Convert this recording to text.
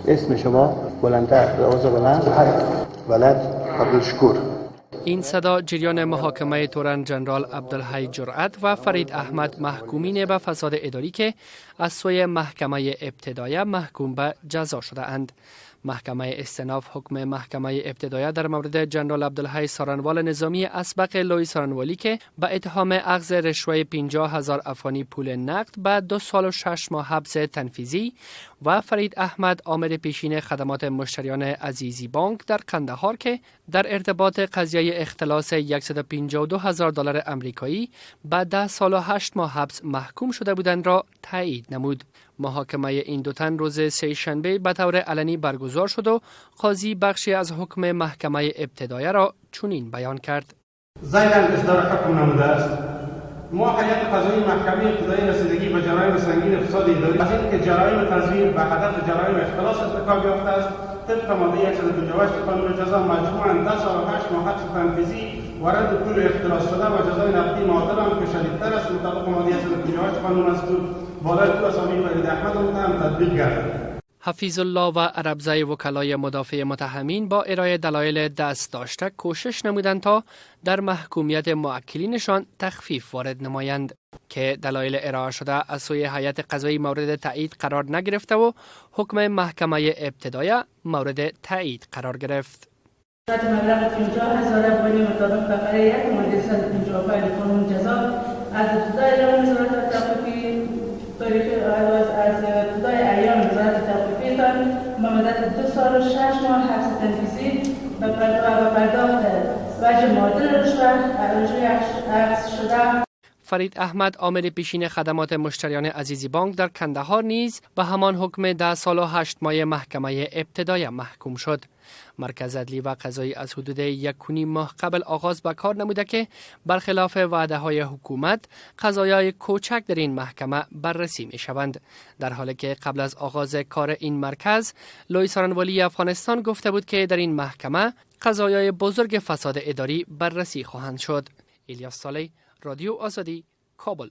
اسم شما بلندتر، آواز بلند. ولد عبدالشکور. این صدا جریان محاکمه تورن جنرال عبدالحی جرأت و فرید احمد، محکومین به فساد اداری که از سوی محکمه ابتدایه محکوم به جزا شده اند. محکمه استیناف حکم محکمه ابتدایه در مورد جنرال عبدالحی، سارنوال نظامی اسبق لوی سارنوالی که به اتهام اخذ رشوه 50,000 افغانی پول نقد به 2 سال و 6 ماه حبس تنفیذی و فرید احمد، آمر پیشین خدمات مشتریان عزیزی بانک در قندهار که در ارتباط قضیه اختلاس 152 هزار دلار امریکایی به 10 سال و 8 ماه حبس محکوم شده بودند را تایید نمود. محاکمه این دو تن روز سه شنبه به طور علنی برگزار شد و قاضی بخشی از حکم محکمه ابتدایه را چنین بیان کرد. ذیلا اصدار حکم نموده است. ما هیئت قضایی محکمه ابتدایی رسیدگی به جرایم سنگین فساد اداری، از اینکه جرایم تزویر به هدف جرایم اختلاس ارتکاب یافته است، طبق ماده 158 قانون جزا مجموعاً 10 سال و 8 ماه حبس تنفیذی و رد پول اختلاس شده و جزای نقدی معادل آن که شدیدتر است، مطابق ماده 158 قانون مذکور، بالای دو اسامی فرید احمد متهم تطبیق گردد. حفیظ الله و عربزی، وکلای مدافع متهمین، با ارائه دلایل دست داشته کوشش نمودند تا در محکومیت موکلینشان تخفیف وارد نمایند که دلایل ارائه شده از سوی هیئت قضایی مورد تایید قرار نگرفته و حکم محکمه ابتدایه مورد تایید قرار گرفت. مبلغ 50,000 افغانی مطابق فقره 1 ماده 155 قانون جزا، از ابتدای ایام نظارت توقیفی تاریخ از ابتدای ایام نظارت توقیفی تان به مدت 2 سال و 6 ماه حبس تنفیذی و پرداخت وجه معادل رشوه اخذ شده. فرید احمد، آمر پیشین خدمات مشتریان عزیزی بانک در کندهار نیز به همان حکم 10 سال و 8 ماه محکمه ابتدایه محکوم شد. مرکز عدلی و قضایی از حدود 1.5 ماه قبل آغاز به کار نموده که برخلاف وعده های حکومت، قضایای کوچک در این محکمه بررسی می شوند. در حالی که قبل از آغاز کار این مرکز، لوی سارنوالی افغانستان گفته بود که در این محکمه قضایای بزرگ فساد اداری بررسی خواهند شد. الیاس صالح، رادیو آزادی، کابل.